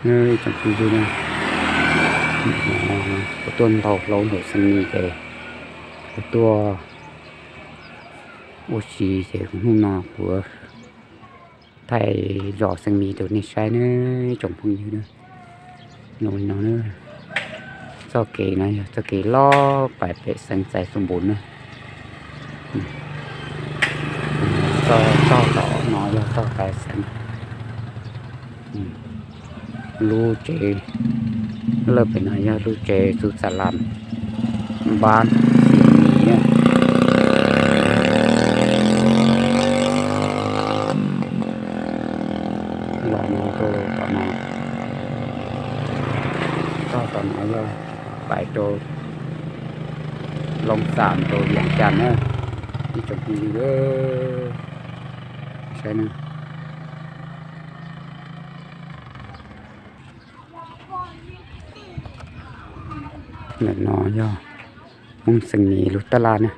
Tsoom phooj ywg, kuv tuaj ntaus hlau nraum Xeev Mis ces kuv tuaj ua si ces hnub no kuv thaij zos Xeev Mis rau nej saib nawb tsoom phooj ywg. Zoo li no, txoj kev no yog txoj kev loj pais pem xeev Xais Xus Npus na. Txog tom no yog txog pem xeev. Lub tsev lawm pem no yog lub tsev Xus Xas Las Npab Xeev Mis. Los no rau tom no, txog tom no yog pais rau Loo Xam rau Vias Cas na. Ib tsoom phooj ywg, saib na. Ntawm no yog Hmoob Xeev Mis lub tab laj na.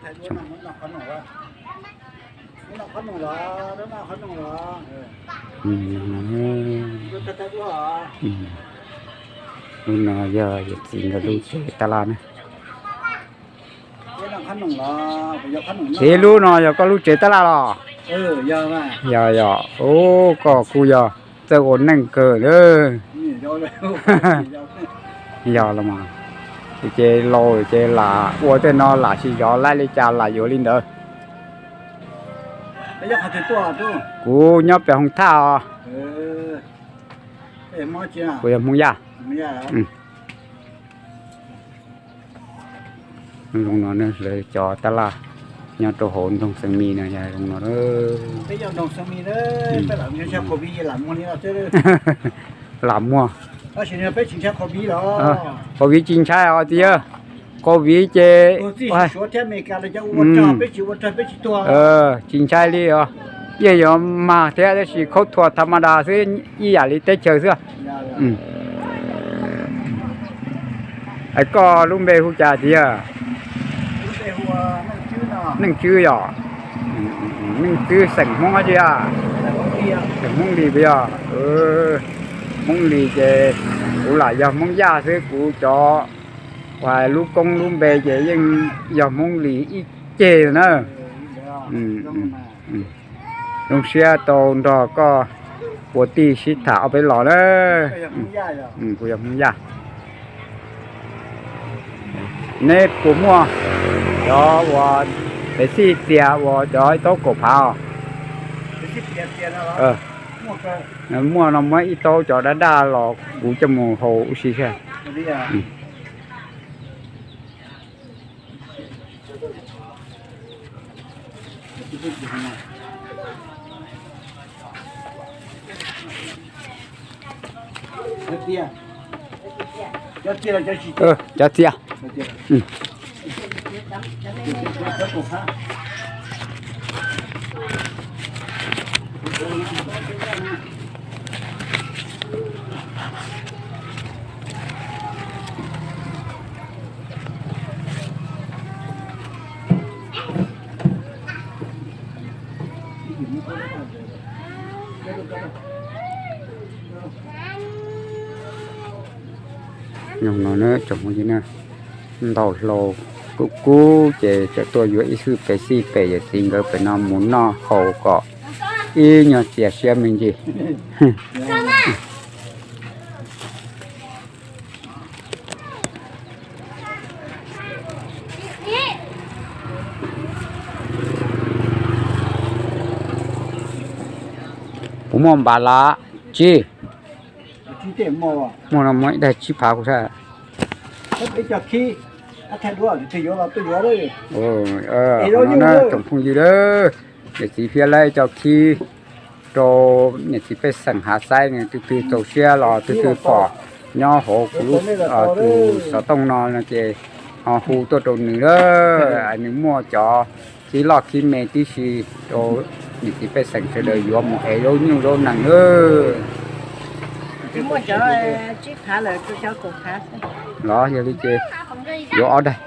Lub no yog yawm txiv nkawd lub tsev tab laj na. Txiv, lub no yog koj lub tsev tab laj los? Yog yog, ub, koj kuj yog txawj ua neej kawg lawm. Yog los mas, ces laus ces lam ua tej no lam sis zov laib li cas lam yuav li ntawd. Kuv nyob pem Hooj Thaj os. Kuv yog Hmoob Yaj. Zoo no, lawv cov tab laj nyob rau hauv nroog Xeev Mis no yog zoo no. Lam muag. Covid tsis ntshai os tiag. Covid ces tsis ntshai li os. Yeej yuav mag thiab tab sis khaub thuas tha ma das xwb, ib yam li teb chaws xwb. Es koj lub npe hu cas tiag? Neej Tswb yog? Neej Tswb xeem Hmoob dab tsi a? Xeem Hmoob Lis puas yog? Hmoob Lis ces kuv lam yog Hmoob Yaj xwb, kuv cov uas lub koob lub npe ces yeej yog Hmoob Lis ib ceg na. Zoo siab tau nrog koj ua tij sib tham ob peb los na. Kuv yog Hmoob Yaj. Neb puas muaj cov uas pev xij txias uas cov ib taub kaum phav os? Muaj no, muab ib taub cov daj daj los kuv coj mus haus ua si saib. Cov txias. Nyob no na tsoom phooj ywg na, ntaus hlau kub kub ces tseem tuaj yuav ib xwb pem xij pem yawm txiv nkawd pem no mus noj haus kom ib nyuag txias siab me ntsis. Puas muaj npav las? Tsis muaj no, muaj ib daig tsib phav kuv saib. No na tsoom phooj ywg, yawm txiv thiab lawv cov khib rau niam txiv pej xeem Hav Xaib, nws tus twg txaus siab los tus twg pom nyob hauv kuv lub, tus xov tooj no no ces ho hu tuaj rau nws lawm. Nws muaj cov khib loj khib me tib si rau niam txiv pej xeem sawv daws yuav mus ev zaub nyuj zaub nees lawm. Los yog li ces yuav ob daig.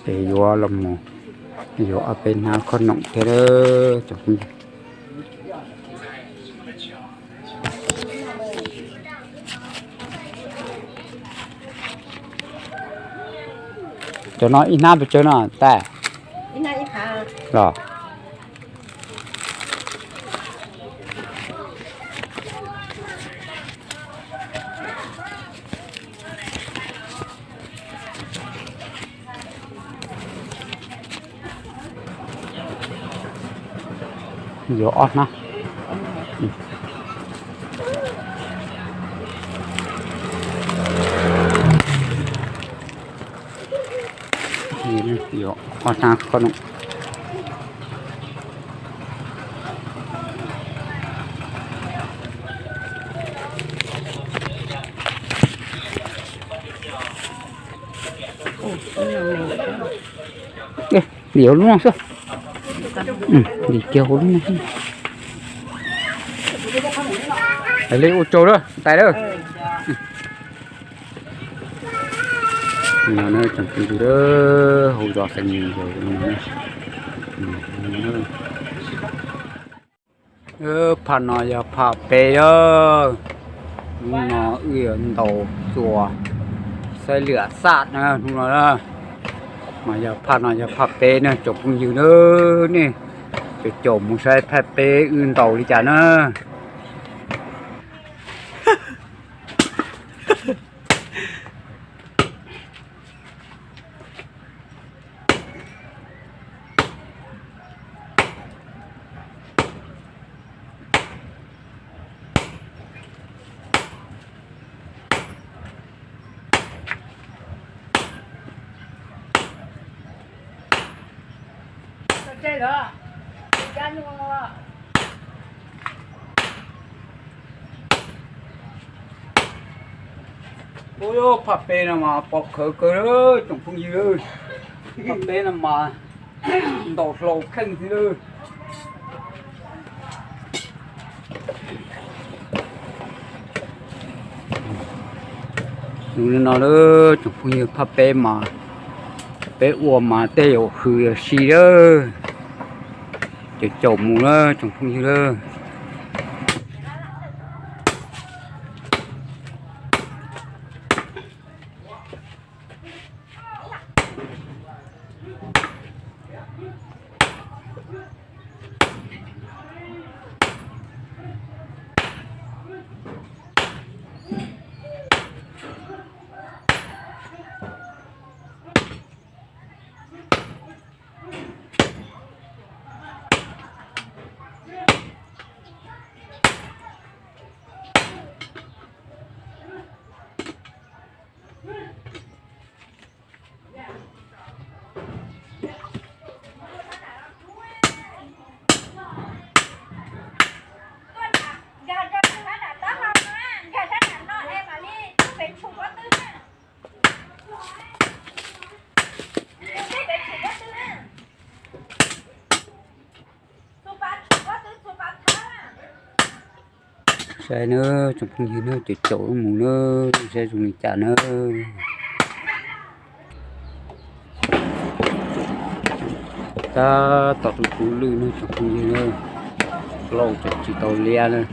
Ces yuav los mus yuav ob peb hnab khob noom thiab lawm. Cov no ib hnab pes tsawg no tais? Los yuav ob hnab. Yuav ob hnab khob noom. Dim hauv lub no xwb. Dim kiag hauv lub no. Hais li ua tsaug lawm tais lawm. No tsoom phooj ywg, hauv zos Xeev Laus no. Phaj no yog phaj peb lawm. Hnub no wb yuav ntaus txuas xaib liam xaj na hnub no. Mas yog phaj no yog phaj peb na tsoom phooj ywg na. Nej caum caum mus saib phaj peb wb ntaus li cas na. Ua, phaj peb no mas pom khawv kawg tsoom phooj ywg. Phaj peb no mas ntaus hlau kheej xwb lawm. Hnub no lawm tsoom phooj ywg, phaj peb mas peb ua mas tej zaum hws yog si lawm. Caum caum mus lawm tsoom phooj ywg lawm. Saib nawb tsoom phooj ywg nawb, caum caum mus nawb, saib zoo li cas nawb. Tab tom tu tu lwj nawb tsoom phooj ywg nawb, lauj tseem tsis tau liab nawb.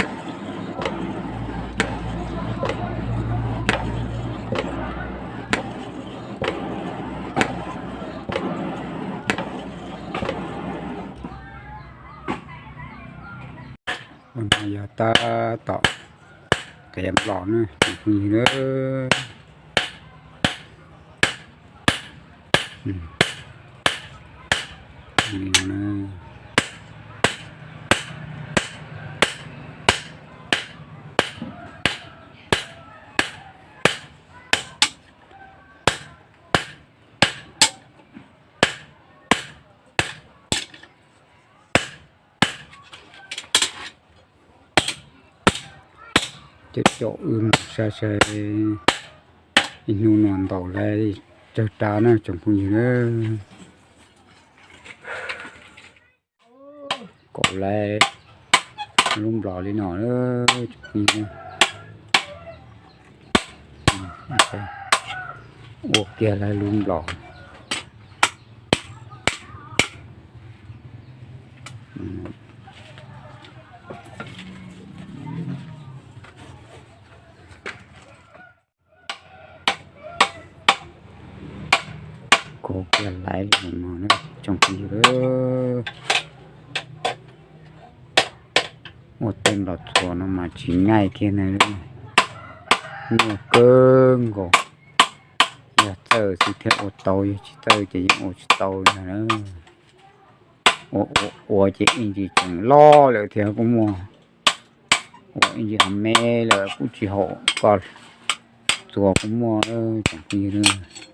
Ua no yog tab tom qiav nplos na tsoom phooj ywg na. Caum caum wb mus saib saib. Ib hnub no ntaus lawv tsawg rab na tsoom phooj ywg na. Kaum lawv lub nplog li no na tsoom phooj ywg. Ua kiag lawv lub nplog. Kaum kiag lawv li no na tsoom phooj ywg. Ua tej nplog txhuas no mas tsis nyaj kiag na, nyuaj kawg nkaus. Yog txawj xwb thiaj ua tau, yog tsis txawj ces yeej ua tsis tau na. Ua ua ces ib ntsis tseem loj lawm thiab kuj muaj, ua ib ntsis ho me lawm kuj tsis haum, koj txuas kuj muaj tsoom phooj ywg.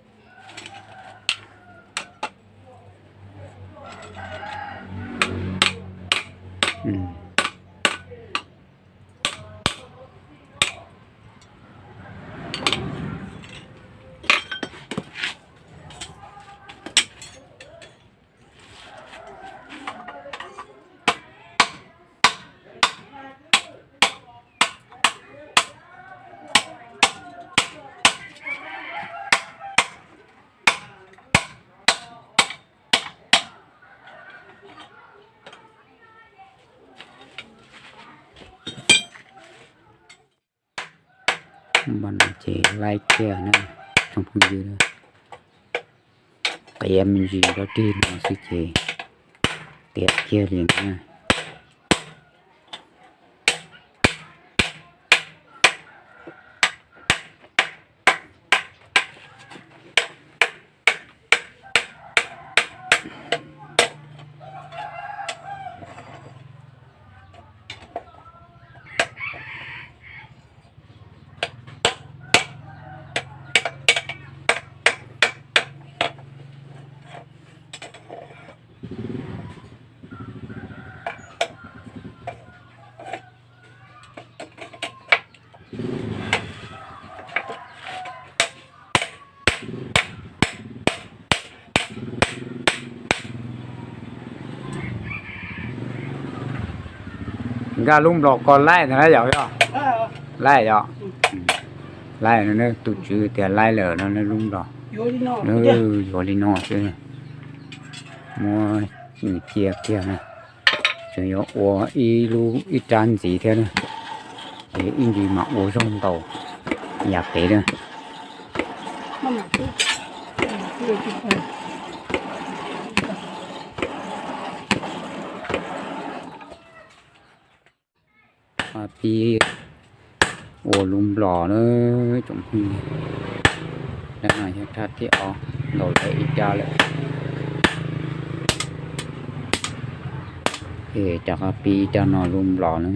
Npaj no ces laib kiag na tsoom phooj ywg, qiav me ntsis rau tig no xwb ces tiav kiag li na. Nkag lub nplog ko laib ntag yom, yog? Laib yom? Laib no, tus tswv tias laib lawm no lub nplog. Yuav li no xwb, muab nws cia kiag na. Tseem yuav ua ib lub ib rab ntxiv thiab na, ces ib ntsis mam ua zaug ntaus yav pem na. Pib ua lub nplog na tsoom phooj ywg. Rab no yog rab thib ob, ntaus lawv ib rab lawm. Ces rov qab pib rab no lub nplog na.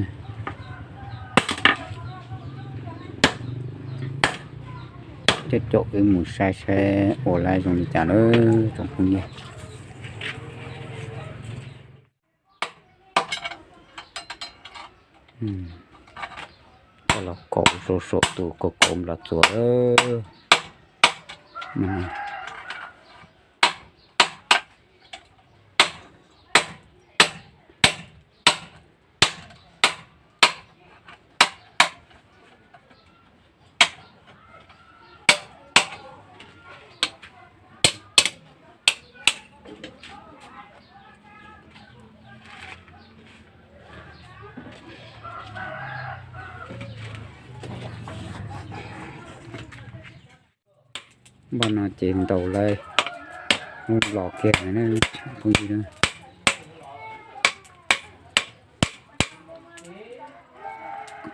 Coj caum wb mus saib saib ua laib zoo li cas na tsoom phooj ywg. Koj los kauv rau saum tus kauv kauv nplog txuas. Npaj no ces ntaus lawv lub nplog kiag na phooj ywg.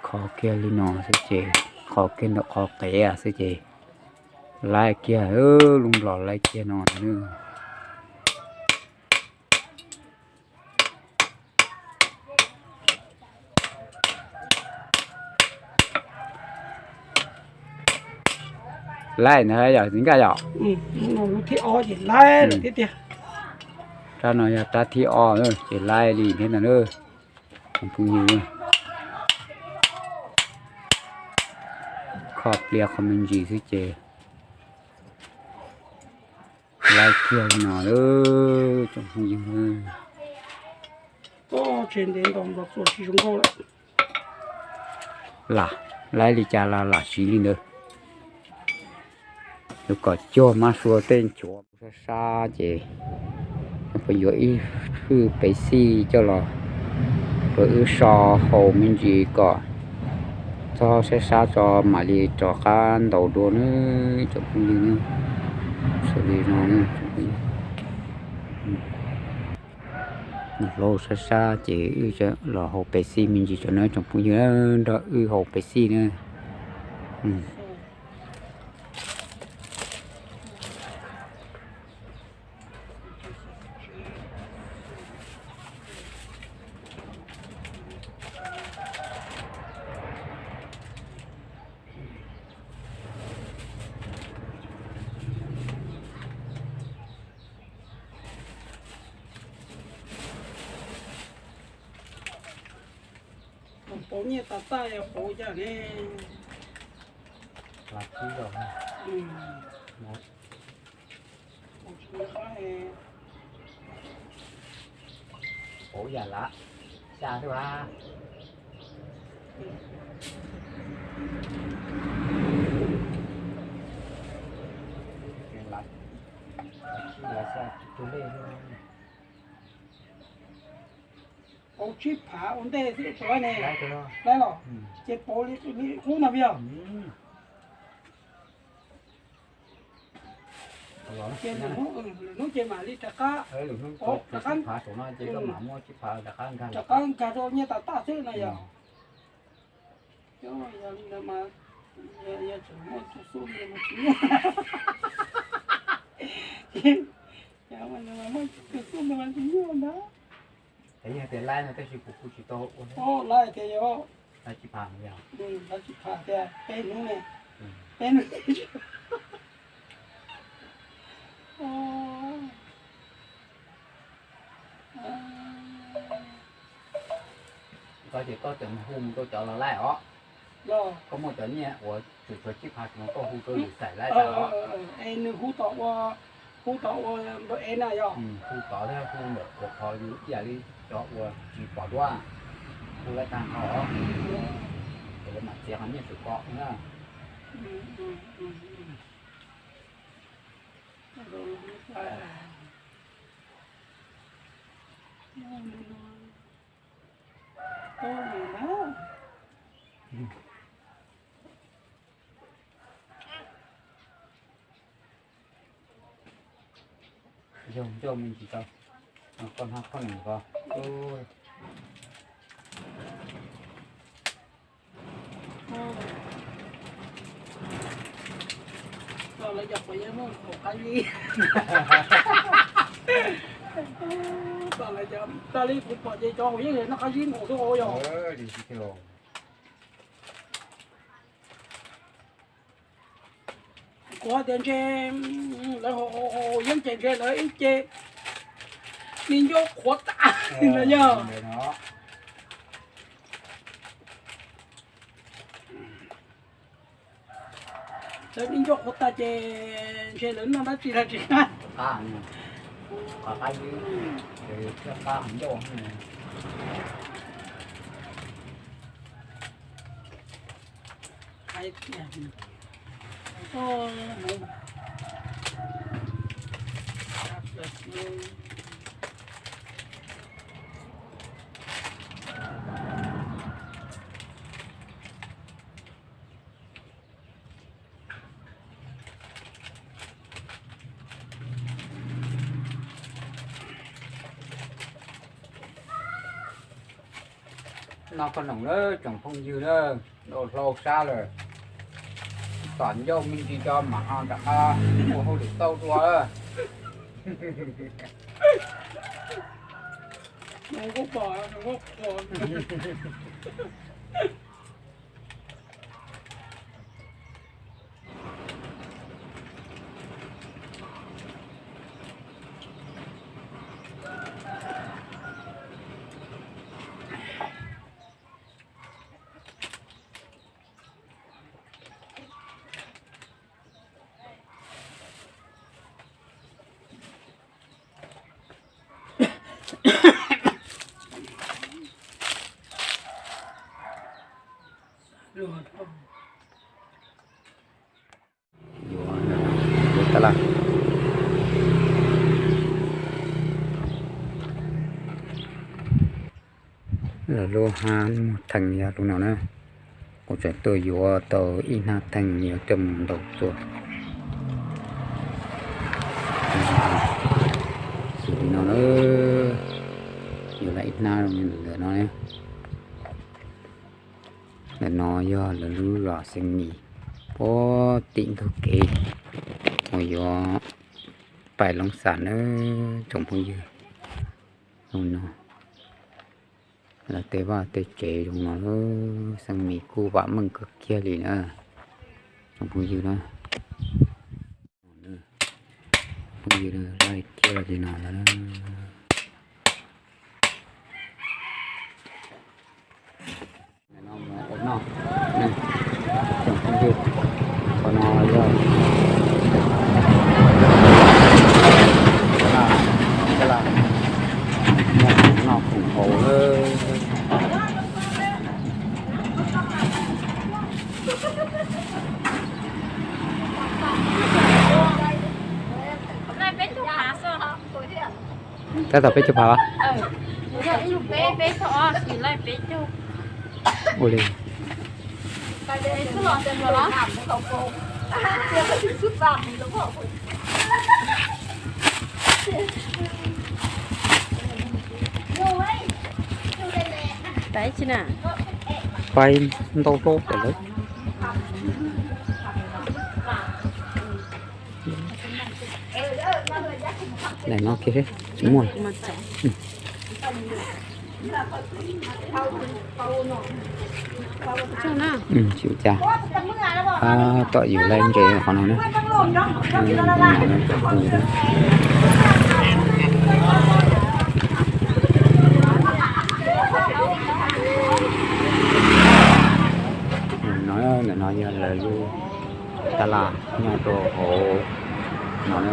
Kho kiag li no xwb ces, kho kiag ntawm qhov qev xwb ces laib kiag, lub nplog laib kiag no na. Laib ntag yom, txiv Nkaj yom? Rab no yog rab thib ob ces laib li thiab ntag na. Kho plias kho me ntsis xwb ces Laib kiag li no lawm tsoom phooj ywg. Lam laib li cas los lam siv li ntawd. Yuav kom cuag mab sua tej nchuav sab sab ces peb yuav ib hwj pev xij coj los rau wb so haus me ntsis kom txhob sab sab tso mam li rov qab ntaus dua nawb tsoom phooj ywg nawb. Xws li no nawb tsoom phooj ywg. Nws hlau sab sab ces wb los haus pev xij me ntsis tso nawb tsoom phooj ywg, nrog wb haus pev xij nawb. Pauv nyiaj tas tas pauv cas ne? Pauv yam lav xya xwb a. Pauv tsib phav ua ntej xwb tau ne. Laib los ces pauv li qub no yog. Ces lwm hnub ces mam li rov qab, rov qab, rov qab nkag rau nyiaj tas tas xwb no yog. Yog li ntawd mas yog tseem muaj tus xub mas tsis muaj. Yog muaj tus xub mas tsis muaj ntag. Yog tias laib no tab sis kuv kuj tsis tau ua. Laib tias yog, laib tsis pham tias peb hnub ne, peb hnub. Koj ces koj tseem hu mus rau cov los laij os. Koj muaj cov nyiaj uas tseem tshuav tsib phav no koj hu rau yus xais laij os. Es nws hu tom ua, hu tom ua npawb ev na yog? Hu tod thiab hu ntawm ua qhov yus ib yam li cov uas tsis pom duab, hu laij tag nrho os. Ces lawv mam txiav qhov nyiaj xwm kom na. Yog ncauj me ntsis tau, koj hnab koj nws ko. Lawv cov quav yeeb muaj qab zib. Lawv cov, tag li kuv pom ces cov quav yeeb noj qab zib mus xwb yog. Kuv tias ntshe lawv haus yeeb ces ntshe lawv ib ce me ncauj qhuav tas no yog. Lawv me ncauj qhuav tas ces ntshe lawv noj dab tsi los tsis qab. Noj koj noom lawm tsoom phooj ywg na, noj hlau sab lawm. Tom ncauj me ntsis tso mam ho rov qab ua hauj lwm tau dua. Lawv lub hab muag theem yog lub no na. Kuv tseem tuaj yuav tau ib hnab theem yuav coj mus ntaus txuas. Xws li no na, yuav lawm ib hnab zoo li ntawm no. Ntawm no yog lawv lub los xeev mis puag tim ntug kev uas yuav pais Loob Xas na tsoom phooj ywg. Zoo no, lawv tej vaj tej tsev zoo no, xeev mis kuj vam meej kawg kiag li na tsoom phooj ywg na. Phooj ywg laij kiag li no lawm. Ua no, tsoom phooj ywg, qhov no yog noj khoom haus lawm. Tab tom peb caug phav los? Ua li. Pais ntau hlo lawm. Daim no kiag tsis muaj. Tsis ua cas. Tab tom yus laij ntses qhov no na. No, ntawm no yog lawv lub tab laj nyob rau hauv no na.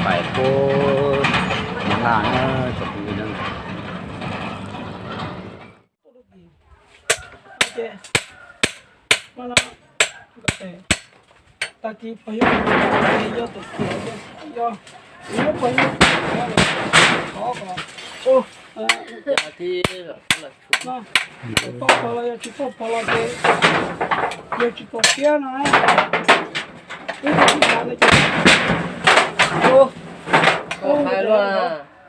Pais puag Nyab Laj na tsoom phooj ywg na. Tag kis pog yog, yog tus tiav, yog, yog pog yog, thov kom, tus pog pog los yog tsis pog pog los ces yog tsis pom siab no, wb tsis xav no ces,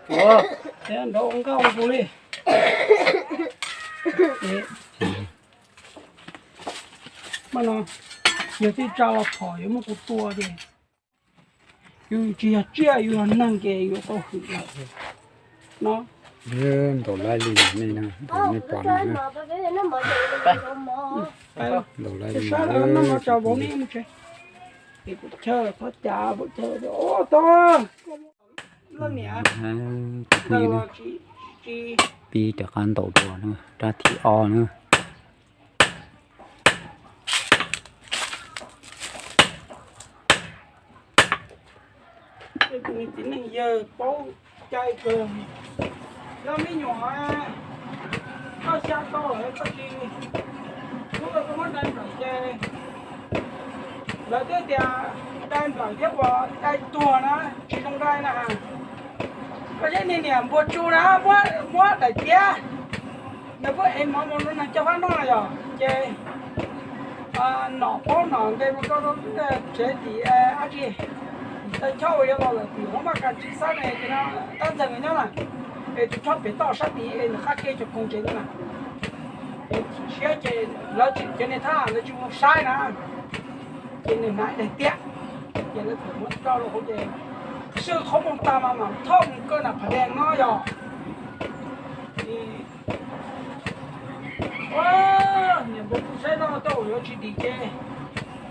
tus, nrov ua nkauj kuv li. Mas no, yog tij tsa los phom yuav muab kuv tua ces yus tsis yog tsiaj, yus yog neeg ces yuav tau hwm lawm no. Ntaus laij li nej, nej pom no na. Ntaus laij li no, no tsa vauv nej mus tsev. Es kuv chaw thov cas, kuv chaw, o, tau. Pib rov qab ntaus dua na, rab thib ob na. Txiv neej yawg paub cai kawg. Yog me nyuam toj xya tau lawm koj tsis hlub, koj muab dai nplawm ces lawv twb tias dai nplawm thiab uas dai tuag na tsis zoo dai na. Koj saib niag niam npua tsu na, muab daim tiab, nws kuj ev mov mus rau neeg coj fab noj na yom, ces nom paub nom nqe mus rau rau tsev tim dab tsi, tim Thaib Choj uas yuav los lawm tim Hmoob Maj Kas Tsib Xab ne, ces no tab ntxeeg nws nyob na, es tus Choj pem toj sab tid es nws qab ke cov koog tsev na. Siab ces lawv tseem cev niag thab lawv tsis mus saib na, ces nws hnav daim tiab, ces lawv txawm muab tso rau hauv ces xwb qhov mus tas mas mam thauj mus kaw nram Phav Dees no yom. Niam npua tsu saib no tej zaum yuav tsis dim ces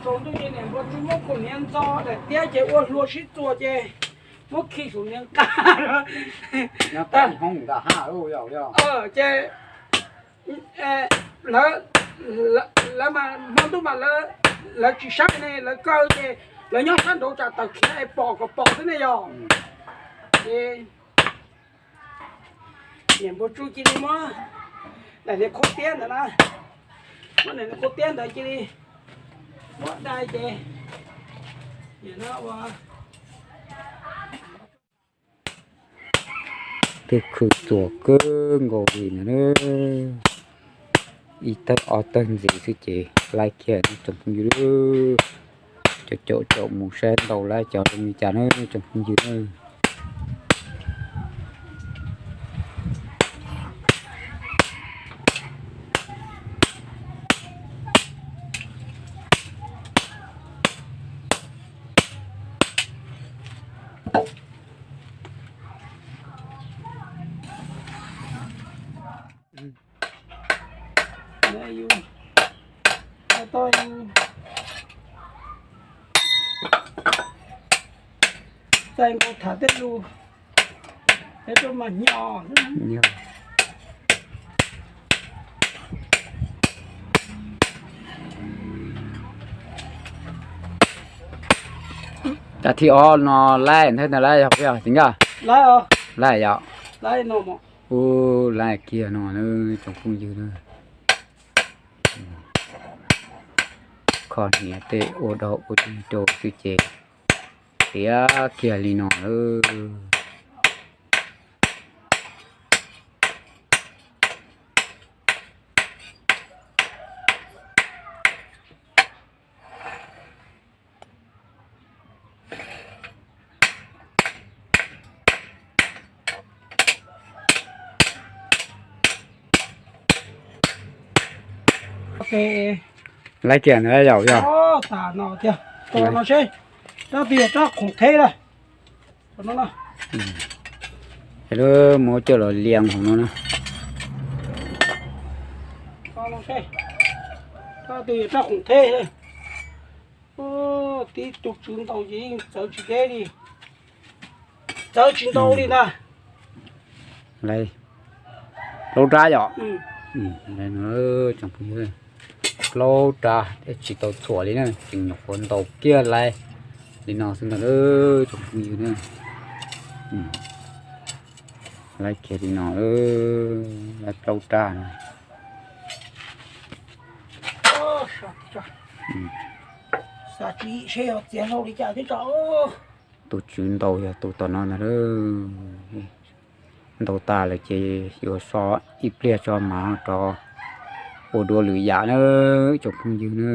tsaus ntuj ces niam npua tsu muab kuv niag ntxo daim tiab ces ua hlua sib txuas ces muab khi saum niag nqaj. Ces lawv, lawv mas hmo ntuj mas lawv tsis saib ne, lawv kaw ces lawv nyob sab nraud tsam tawm khiav es pom kom pom xwb ne yog. Ces niam npua tsu cia li muab Daim niag khaub tiab ntawd na, muab daim niag khaub tiab ntawd cia li muab dai ces, no ua tej khw txuas kawg nkaus li no. Ib tawg ob tawg ntxiv xwb ces laib kiag tsoom phooj ywg. Cov caum caum mus saib ntau lawm cov zoo li cas na tsoom phooj ywg na. Txais nkaus tham tej lus, es rau mas nyo. Cov thib ob no laib ntawd, laib yog puas yog? Laib yog. Ub, laib kiag no na tsoom phooj ywg na. Kho hniav tej ua dog ua dig rau xwb ces tiav kiag li no lawm. Laib kiag ntawd yom, yog. Rab no seb, rab twg yog rab khoom theb na. Lub muab coj los liam hauv no na. Rab twg yog rab khoom theb. Tib tug tswv ntaus ces yeej txawv tsis deb li. Txawv tsis ntau li ntag. Plaub rab yom. Tsoom phooj ywg, plaub rab thiab tsis tau txhuam li na, tseem nyuam qhuav ntaus kiag laib li no xwb ntag tsoom phooj ywg na. Laib kiag li no, laib plaub rab no. Tus tswv ntaus yog tus tom no ntag. Ntaus tas lawm ces yuav so ib pliag tso mas rov ua dua lwm yam na tsoom phooj ywg na.